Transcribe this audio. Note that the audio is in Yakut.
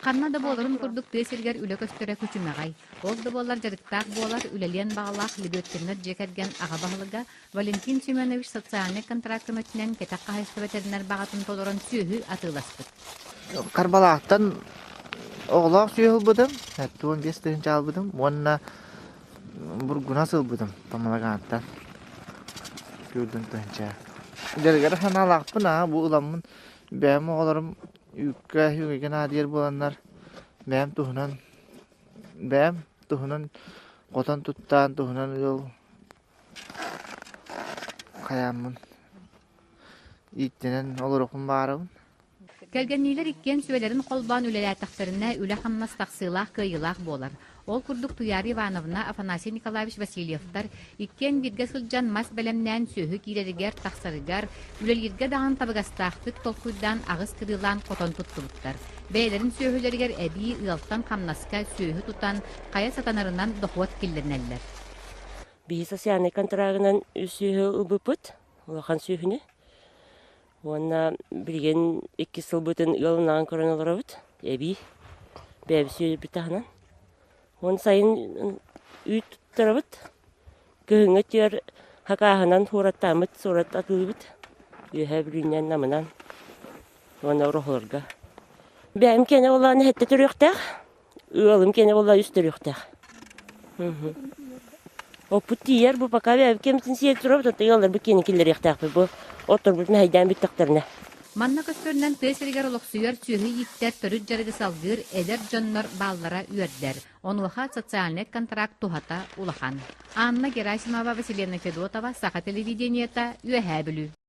Ханна да буоларын курдук тыа сиригэр үлэ көстөрө күчүмэҕэй. Ол да буоллар дьарыктаах буолар, үлэлиэн баҕалаах Лебедкиннар дьиэ кэргэн аҕа баһылыга Валентин Семенович социальнай контракт көмөтүнэн кэтэх хаһаайыстыба тэринэр баҕатын толорон сүөһү атыыласпыт. Харбалаахтан оҕолоох сүөһү ылбытым, 75 тыһыынча ылбытым уонна бургунас ылбытым Тамалакаантан күрдүн тыһыынча. Дьарыгар санаалаахпын аа бу ыламмын бэйэм оҕолорум үүккэ үгэгэ наадыйар буоланнар бэйэм туһунан бэйэм туһунан хотон туттаан туһунан ыал хайааммын ииттэнэн олоруохпун баҕарабын. Кэргэнниилэр иккиэн сүбэлэрин холбоон үлэлээтэхтэринэ, үлэ-хамнас тахсыылаах, кыайыылаах буолар. Ол курдук Туйаара Ивановна, Афанасий Николаевич Васильевтар иккиэн бииргэ сылдьан мас бэлэмнээн сүөһү киирэригэр, тахсарыгар, үлэлииргэ даҕаны табыгастаахтык толкуйдаан аҕыс кырыылаан хотон туттубуттар. Бэйэлэрин сүөһүлэригэр эбии ыалтан хамнаска сүөһү тутан, хайа сатанарынан дохуот киллэринэллэр. Биһи социальнай контрагынан үс сүөһү ылбыппыт, улахан сүөһүнү. Уонна билигин икки сылбытын ыалынаан көрөн олоробут, эбии бэйэбит сүөһүбүт таһынан. Уон сайын үүт туттарабыт, кыһыҥҥы өттүгэр хакааһынан суораттааммыт суорат атыылыыбыт, Үөһээ Бүлүүнэн, Намынан уонна Ороһуларга. Бэйэм киэнэ буоллаҕына сэттэ төрүөхтээх, Ыалым киэнэ буолла үс төрүөхтээх. Оппут тиийэр бу пока кэмтин сиэр турабыт, оттон ыалларбыт киэнин киллэриэхтээхпит бу отторбут мэһэйдээн бүттэхтэринэ. Манна көстөрүнэн тыа сиригэр олохсуйар сүөһү ииттэр төрүт дьарыгы салгыыр эдэр дьоннор бааллара үөрдэр. Онуоха социальнай контракт туһата улахан. Анна Герасимова, Василена Федотова, Саха телевидениета, Үөһээ Бүлүү.